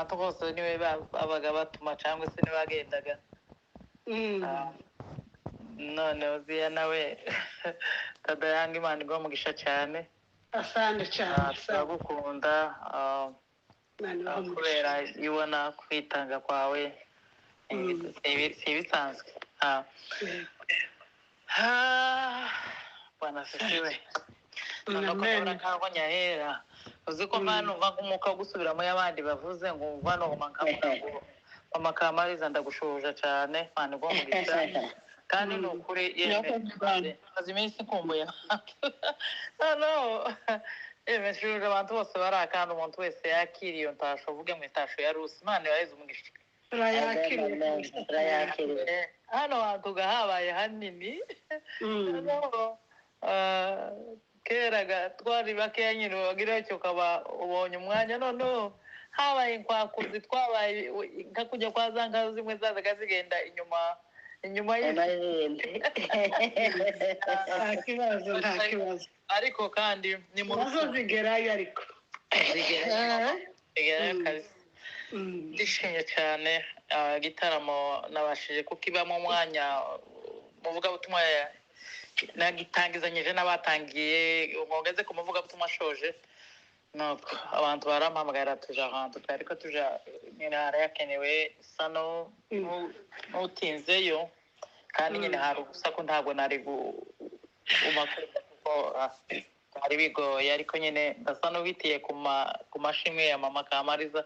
Ahantu hose niwe babaga batuma cyangwa se niwe bagendaga. None Uziya nawe dada yanga, Imana iguhe umugisha cyane. Asante cyane. Asante. Turagukunda Imana ibahe umugisha. Kubera ibona kwitanga kwawe si ibisanzwe. Bwana asifiwe. Noneho ko Amen. ndabona nkaho nyahera uzi ko mba numva nk'umwuka wo gusubiramo y'abandi bavuze ngo umva noma nkavuga ngo mama Kamariza ndagushuhuje cyane, Imana iguhe umugisha kandi ni ukuri yemwe. Murakoze. Maze iminsi nkumbuye abantu, noneho yemwe nshuje abantu bose bari aha, kandi umuntu wese yakiriye iyo ntasho, uvuge ngo intasho ya Rusi, Imana ibaheze umugisha. Turayakiriye. Amen. Turayakiriye. Hano hantu ga habaye hanini. Noneho, kera ga twari bakeya nyine, wagira icyo ukaba ubonye umwanya. Noneho habaye inkwakuzi, twabaye nka kujya kwa za nka zimwe zazaga zigenda inyuma inyuma y'isi. Amarindi. Nta kibazo, nta kibazo. Ariko kandi ni mu Nazo rukundo. zigerayo ariko. Zigerayo, zigerayo kabisa. Ndishimye cyane. Igitaramo nabashije kukibamo umwanya muvugabutumwa nagitangizanyije n'abatangiye ngo ngeze ku muvugabutumwa ashoje, nuko abantu barampamagara tuja ahantu twari ko tuja nyine harayakenewe sa n'utinzeyo kandi nyine hari urusaku, ntabwo nari guma kuko byari bigoye, ariko nyine ndasa n'ubitiye ku mashimwe ya mama Kamariza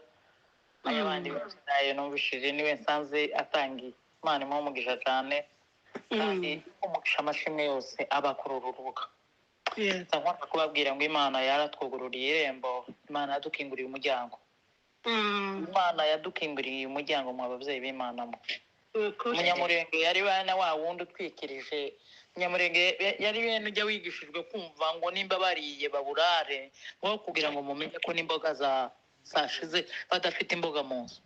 ay'abandi benshi nayo numvishije niwe nsanze atangiye. Imana imuhe umugisha cyane kandi umugisha amashimwe yose aba kuri uru rubuga. Nza nkunda kubabwira ngo Imana yaratwugururiye irembo, Imana yadukinguriye umuryango. Imana yadukinguriye umuryango mu babyeyi b'Imana mwe. Ukuri. Umunyamurenge yari bana wa wundi utwikirije Umunyamurenge yari bene ujya wigishijwe kumva ngo nimba bariye baburare ngo kugira ngo mumenye ko n'imboga za zashize badafite imboga mu nzu,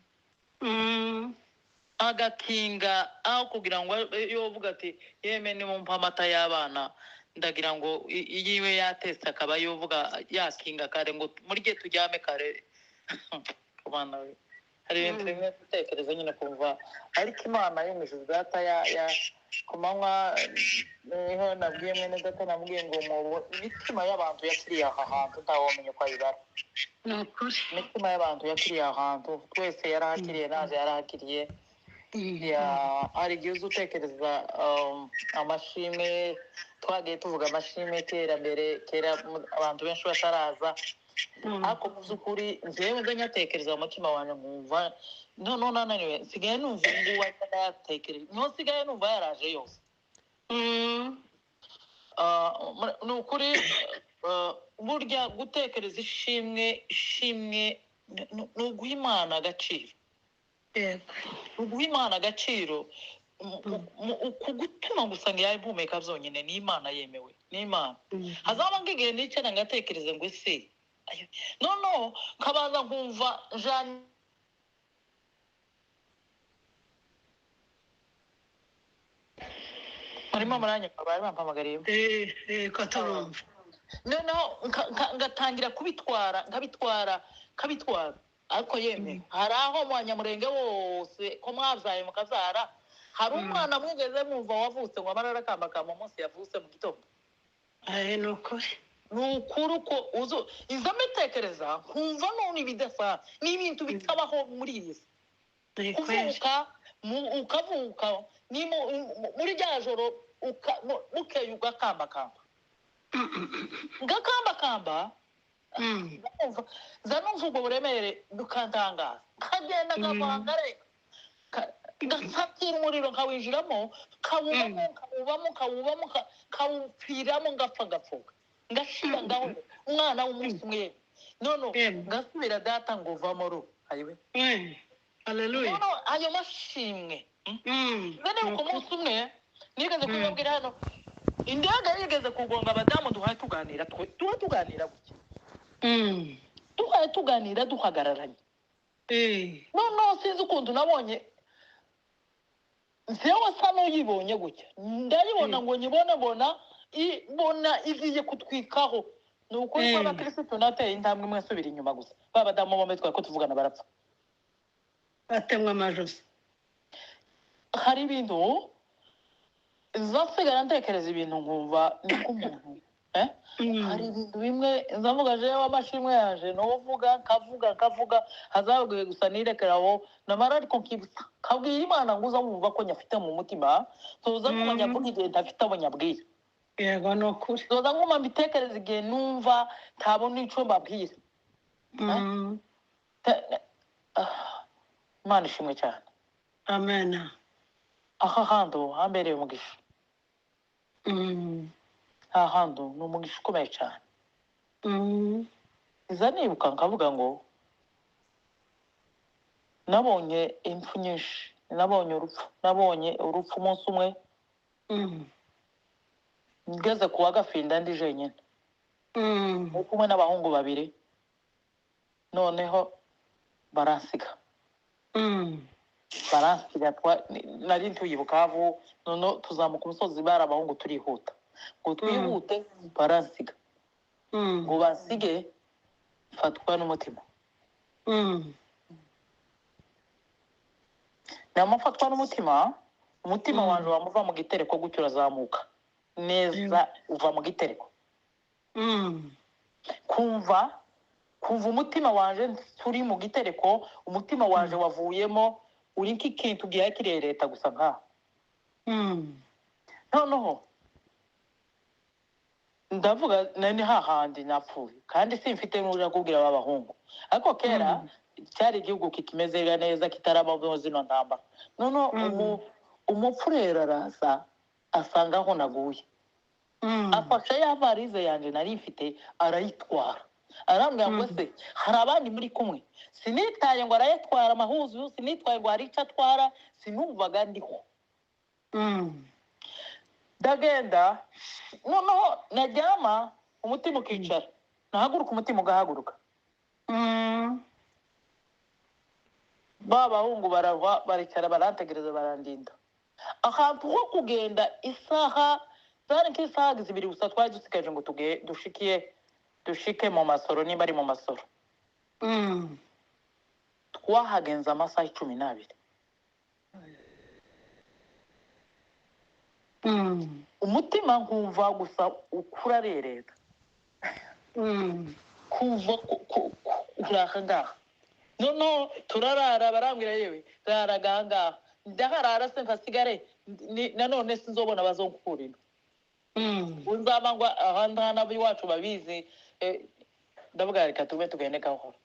agakinga aho kugira ngo iyo uvuga ati yeme nimumpa amata y'abana ndagira ngo iyiwe yatetse, akaba yovuga yakinga kare ngo murye turyame kare. Ku bana we hari ibintu bimwe gutekereza nyine kumva, ariko Imana yo mu ijuru data ya ku manywa niho nabwiye mwene data, nabwiye ngo mu imitima y'abantu yakiriye aha hantu ntawamenya uko ayibara. Ni ukuri. Imitima y'abantu yakiriye aha hantu twese yarahakiriye, naje yarahakiriye. Ya, hari igihe uza utekereza amashimwe twagiye tuvuga, amashimwe kera mbere kera abantu benshi bataraza, ariko mu by'ukuri njyewe nza nyatekereza mu mutima wanjye nkumva noneho nananiwe, nsigaye numva ubu ngubu atayatekereje, niho nsigaye numva yaraje yose. Ni ukuri burya gutekereza ishimwe, ishimwe ni uguha Imana agaciro. Ni uguha Imana agaciro ku gutuma gusa ngo yayihumeka byonyine ni Imana yemewe ni Imana. Hazaba nk'igihe nicara ngatekereza ngo ese ayo, noneho nkabanza nkumva njanye murimo muranyumva, bari bampamagariye. Ko turumva. Noneho ngatangira kubitwara, nkabitwara, nkabitwara, ariko yemwe hari aho mu banyamurenge bose ko mwabyaye mukabyara, hari umwana mwigeze mwumva wavutse ngo amara arakambakamba umunsi yavutse mu gitondo? Ni ukuri. Ni ukuri uko uzo izo mbitekereza nkumva none ibidasanzwe ni ibintu bitabaho muri iyi si. Ni kweli. Kuvuka ukavuka ni muri rya joro bukeye ugakambakamba, ngakambakamba. Nza numva ubwo buremere bukantangaza, nkagenda nkavanga reka ngafatira umuriro nkawinjiramo, nkawubamo, nkawubamo, nkawubamo, nkawupfiramo, ngapfa, ngapfuka, ngashira ngaho umwana w'umunsi umwe, none ngasubira data ngo uvamo ru ayiwe. Haleluya. None ayo mashimwe mbere ku munsi umwe nigeze kubabwira hano, indege yigeze kugonga abadamu duhaye tuganira, twe tuba tuganira gutya, duhaye tuganira duhagararanye. Noneho sinzi ukuntu nabonye njyewe asa n'uyibonye gutya, ndayibona ngo nyibone, mbona mbona igiye kutwikaho. Ni ukuri kw'abakirisitu nateye intambwe imwe nsubira inyuma gusa, ba badamu bombi twari ko tuvugana barapfa. Batemwa amajosi. Hari ibintu nzasigara ntekereza, ibintu nkumva niko umuntu hari ibintu bimwe nzavuga jewe amashimwe yaje nuvuga nkavuga nkavuga hazabwiwe gusa nirekeraho namara, ariko nkibutsa nkabwira Imana ngo uza wumva ko nyafite mu mutima, tuza nguma nyavuga igihe ntafite abo nyabwira. Yego, ni ukuri. Tuza nguma mbitekereza igihe numva ntabona ico mbabwira. Imana ishimwe cyane. Amen. Aha hantu hambereye umugisha. Aha hantu ni umugisha ukomeye cyane. Iza nibuka nkavuga ngo nabonye impfu nyinshi, nabonye urupfu, nabonye urupfu umunsi umwe ngeze ku wa Gafinda ndi jenyine, ndi kumwe n'abahungu babiri, noneho baransiga. Baransiga, nari ntuye i Bukavu, noneho tuzamuka umusozi, bari abahungu, turihuta ngo twihute, baransiga. Ngo bansige, mfatwa n'umutima. Namufatwa n'umutima, umutima wanje wamuva mu gitereko gutyo urazamuka neza uva mu gitereko. Kumva umutima wanje turi mu gitereko, umutima wanje wavuyemo uri nk'ikintu gihaye kirereta gusa nkaho. Noneho ndavuga nani hahandi napfuye, kandi simfite n'uja kubwira aba bahungu, ariko kera cyari igihugu kikimeze neza, kitarabamo zino ntambara. Noneho umupfurero araza asanga aho naguye, afashe ya varize yanje nari mfite arayitwara, arambwira ngo se hari abandi muri kumwe? Sinitaye ngo arayatwara amahuzu, sinitwaye ngo hari icyo atwara, sinumvaga ndiho. Ndagenda, noneho naryama umutima ukicara, nahaguruka umutima ugahaguruka. Ba bahungu barava baricara barantegereza barandinda. Ahantu ho kugenda isaha zari nk'isaha zibiri gusa twari dusigaje ngo dushikiye dushike mu Masoro, nimba ari mu Masoro. Twahagenze amasaha 12. Umutima nkumva gusa ukurarereta. Kumva uraha ngaha. Noneho turarara, barambwira yewe rara ngaha, ndaharara se nkasigare nanone sinzobona bazonkurira. Uzaba ngo ahandi hano iwacu babizi, ndavuga reka tube tugende gahoro.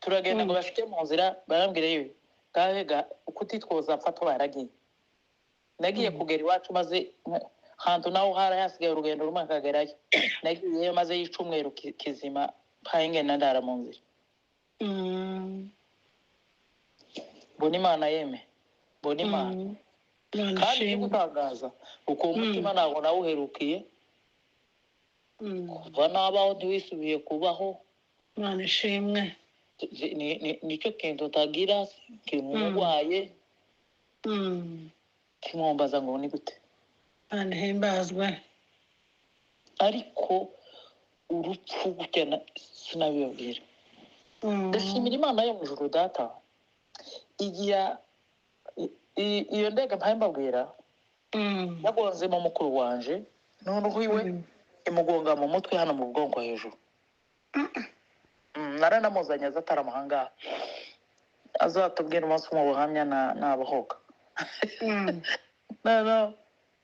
Turagenda ngo bashike mu nzira barambwira yewe gahe ga kutitwoza mfa baragiye. Nagiye kugera iwacu maze hantu naho hari hasigaye urugendo rumwe nkagerayo. Nagiyeyo maze y'icumweru kizima mpaye ngenda ndara mu nzira. Mbona Imana yeme, mbona Imana. Kandi gutangaza uko umutima ntabwo nawuherukiye kuva nabaho ntiwisubiye kubaho. Imana ishimwe. Nicyo kintu utagira kintu umurwaye kimwombaza ngo ni gute. Imana ihimbazwe. Ariko urupfu gutya sinabibabwira. Ndashimira Imana yo mu ijuru data. Igihe iyo ndege mpaye mbabwira yagonzemo mukuru wanje, noneho iwe imugonga mu mutwe hano mu bwonko hejuru. Naranamuzanye aza ataramuhanga, azatubwira umunsi umwe ubuhamya nabohoka. Noneho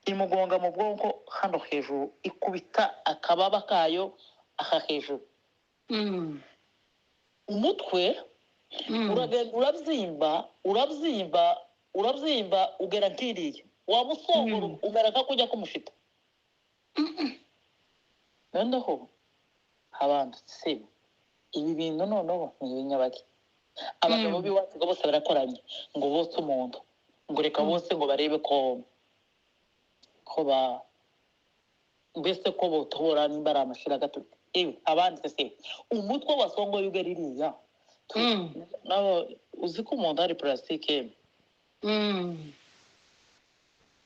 imugonga mu bwonko hano hejuru, ikubita akababa kayo aha hejuru. Umutwe uragenda urabyimba urabyimba urabyimba ugera nkiriya wamusongora umera nka kujya kumushita. Noneho habandutse ibi bintu, noneho ni ibinyabage. Abagabo b'iwacu bose barakoranye ngo bose umuntu ngo reka bose ngo barebe ko ba mbese ko botobora nimba ari amashira gato. Ewe abanditse se umutwe wasongoye ugera iriya. Nabo uzi ko umuntu ari plastique.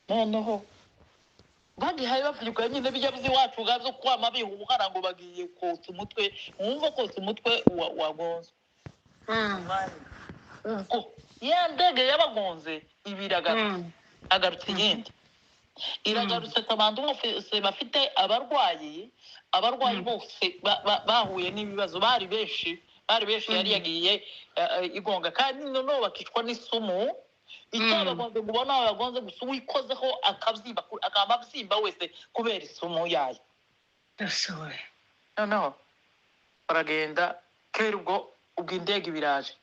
Noneho bagihaye bavuga nyine bijya by'iwacu gazo kwama bihuhara ngo bagiye kotsa umutwe, mwumva kotsa umutwe wagonzwe. Ubwo ya ndege yabagonze ibiragarutse, agarutse iyindi iragarutse. Abantu bose bafite abarwayi, abarwayi bose bahuye n'ibibazo, bari benshi, bari benshi. Yari yagiye igonga, kandi noneho bakicwa n'isumu icyabagonze. Ngo ubone aho bagonze gusa, uwikozeho akabyimba, akaba abyimba wese kubera isumu yayo. Yasohoye. Noneho baragenda kera. Ubwo indege ibiraje,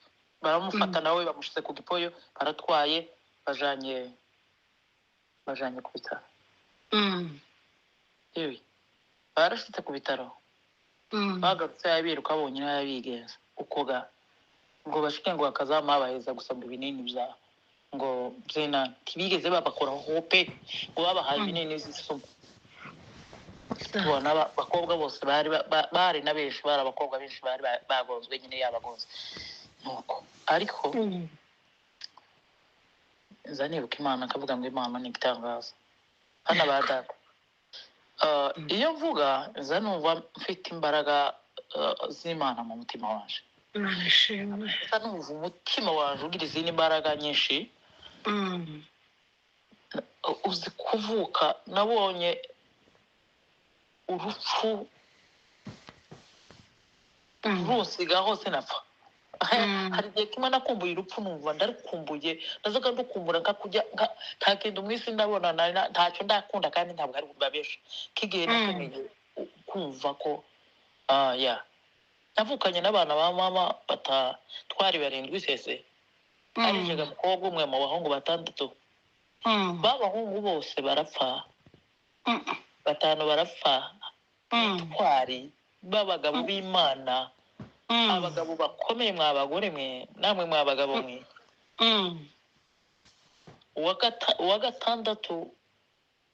baramufata, nawe bamushyize ku gipoyo, baratwaye, bajanye ku bitaro. Yewe, barashitse ku bitaro, bagarutse yabiruka bonyine, yabigenza uko ga ngo bashike, ngo bakazama baheza gusa ngo ibinini bya ngo byina ntibigeze babakoraho pe, ngo babahaye ibinini by'isumu. Tubona abakobwa bose bari bari na benshi, bari abakobwa benshi bari bagonzwe nyine, yabagonze nuko. Ariko nza nibuka Imana, akavuga ngo Imana ni igitangaza. Hano ba data, iyo mvuga nza numva mfite imbaraga z'Imana mu mutima wanje. Imana ishimwe. Nza numva umutima wanje ugira izindi mbaraga nyinshi. Uzi kuvuka nabonye urupfu runsigaho sinapfa. Hari igihe kimwe nakumbuye urupfu, numva ndarukumbuye, nazaga ndukumbura nkakujya nta kintu mu isi ndabona ntacyo ndakunda, kandi ntabwo ari babesha k'igihe nakeneye kumva ko ya navukanye n'abana ba mama twari barindwi sese, arijega mukobwa umwe mu bahungu batandatu. B'abahungu bose barapfa, batanu barapfa, intwari b'abagabo b'Imana, abagabo bakomeye. Mwa bagore mwe, namwe mwa bagabo mwe, uwa gatandatu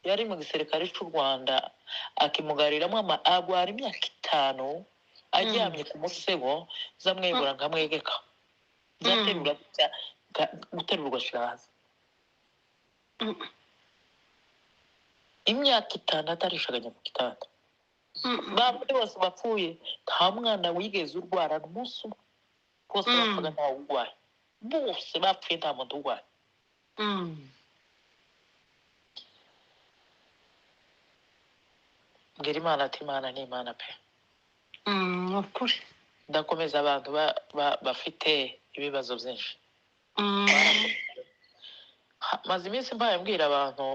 yari mu gisirikare cy'u Rwanda, akimugariramo agwara imyaka 5 aryamye ku musego. Nzamwegura nkamwegeka, nzaterura gutya, guterura ugashyira hasi. Imyaka 5 atarishaganya ku gitanda. Babandi bose bapfuye, nta mwana wigeze urwara n'umunsi umwe. Bose bapfaga ntawe urwaye, bose bapfuye nta muntu urwaye. Mbwira Imana ati: "Imana ni Imana pe." Ukuri. Ndakomeza abantu bafite ibibazo byinshi. Maze iminsi mbaye mbwira abantu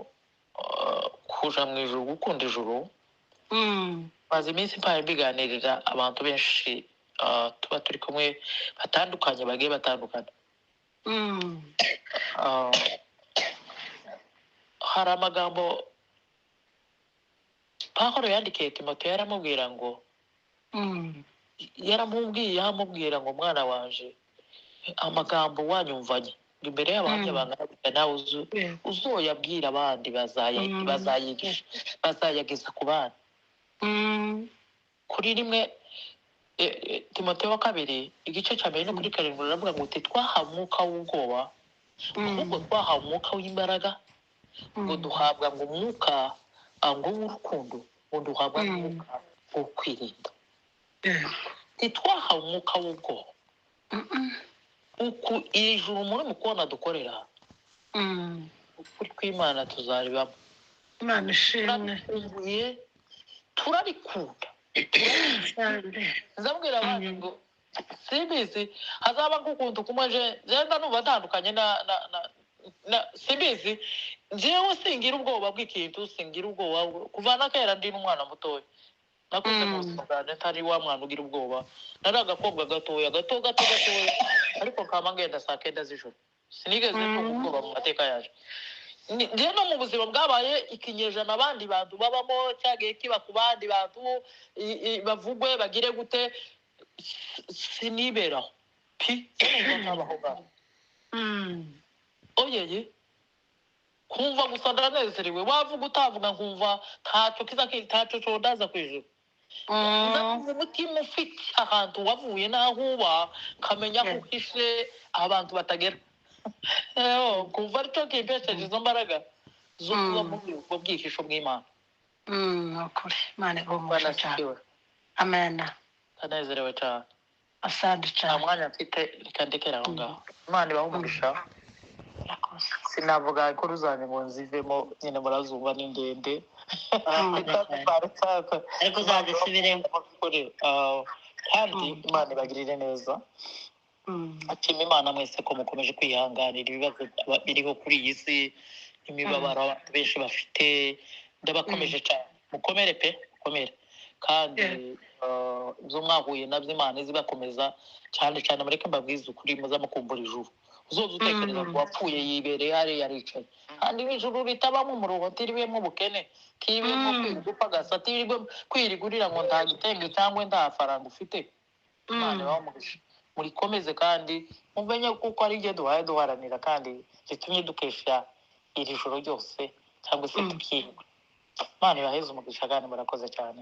kuja mu ijuru, gukunda ijuru. Maze iminsi mbaye mbiganirira abantu benshi, tuba turi kumwe batandukanye, bagiye batandukana. Hari amagambo Pawulo yandikiye Timoteyo, yaramubwira ngo yaramubwiye, amubwira ngo: "Mwana wanje, amagambo wanyumvanye imbere y'abahamya bangana gutya, nawe uzoyabwira abandi, bazayigisha, bazayageza ku bana." Kuri 1 Timoteyo wa kabiri, igice cya 1 no kuri 7, ruravuga ngo uti: "Twahawe umwuka w'ubwoba, ahubwo twahawe umwuka w'imbaraga, ngo duhabwa ngo umwuka ngo w'urukundo, ngo duhabwa n'umwuka wo kwirinda." Ntitwahawe umwuka w'ubwoba. Uku iri juru muri mu kubona dukorera, ukuri kw'Imana tuzaribamo. Imana ishimwe. Turabikumbuye, turabikunda. Nzabwira abandi ngo simbizi, hazaba nk'ukuntu kumwe ngenda numva ntandukanye na simbizi. Njyewe singira ubwoba bw'ikintu, singira ubwoba kuva na kera ndi n'umwana mutoya. Nakuze mu buzima bwanjye ntari wa mwana ugira ubwoba. Nari agakobwa gatoya, gato gato gatoya, ariko kama ngenda saa 9 z'ijoro. Sinigeze numva ubwoba mu mateka yaje. Njye no mu buzima bwabaye ikinyejana abandi bantu babamo, cyagiye kiba ku bandi bantu, bavugwe bagire gute, siniberaho pi, sinumva ntabaho ngaho. Oyeye, kumva gusa ndanezerewe, wavuga utavuga nkumva ntacyo kiza ntacyo condaza kw'ijuru. Ndakumva umutima ufite ahantu wavuye n'aho uba, nkamenya aho uhishe abantu batagera. Kumva aricyo kimpesheje izo mbaraga zo kuba muri ubwo bwihisho bw'Imana. Ukuri. Imana iguhe umugisha cyane. Banasikiwe. Amen. Ndanezerewe cyane. Asante Nta cyane. mwanya mfite, reka ndekere aho ngaho. Imana ibahe umugisha. Murakoze. Sinavuga inkuru zanjye ngo nzivemo nyine, murazumva ni ndende. Urakoze cyane. Ariko uzazisubiremo. Kandi Imana ibagirire neza. Ashima Imana mwese ko mukomeje kwihanganira ibibazo biriho kuri iyi si, imibabaro abantu benshi bafite. Ndabakomeje cyane, mukomere pe, mukomere. Kandi ibyo mwahuye nabyo Imana izibakomeza cyane cyane. Mureke mbabwize ukuri, muzamukumbura ijuru. Uzoza utekereza ngo wapfuye yibereye hariya aricaye, kandi n'ijuru ritabamo umuruho, tiribemo ubukene, tiribemo kwirirwa upagasa, tiribemo kwirigurira ngo nta gitenge cyangwa nta faranga ufite. Imana ibahe umugisha, murikomeze kandi mumenye kuko ari ibyo duhaye duharanira kandi gitumye dukesha iri joro ryose cyangwa se tukirirwa. Imana ibaheze umugisha kandi murakoze cyane.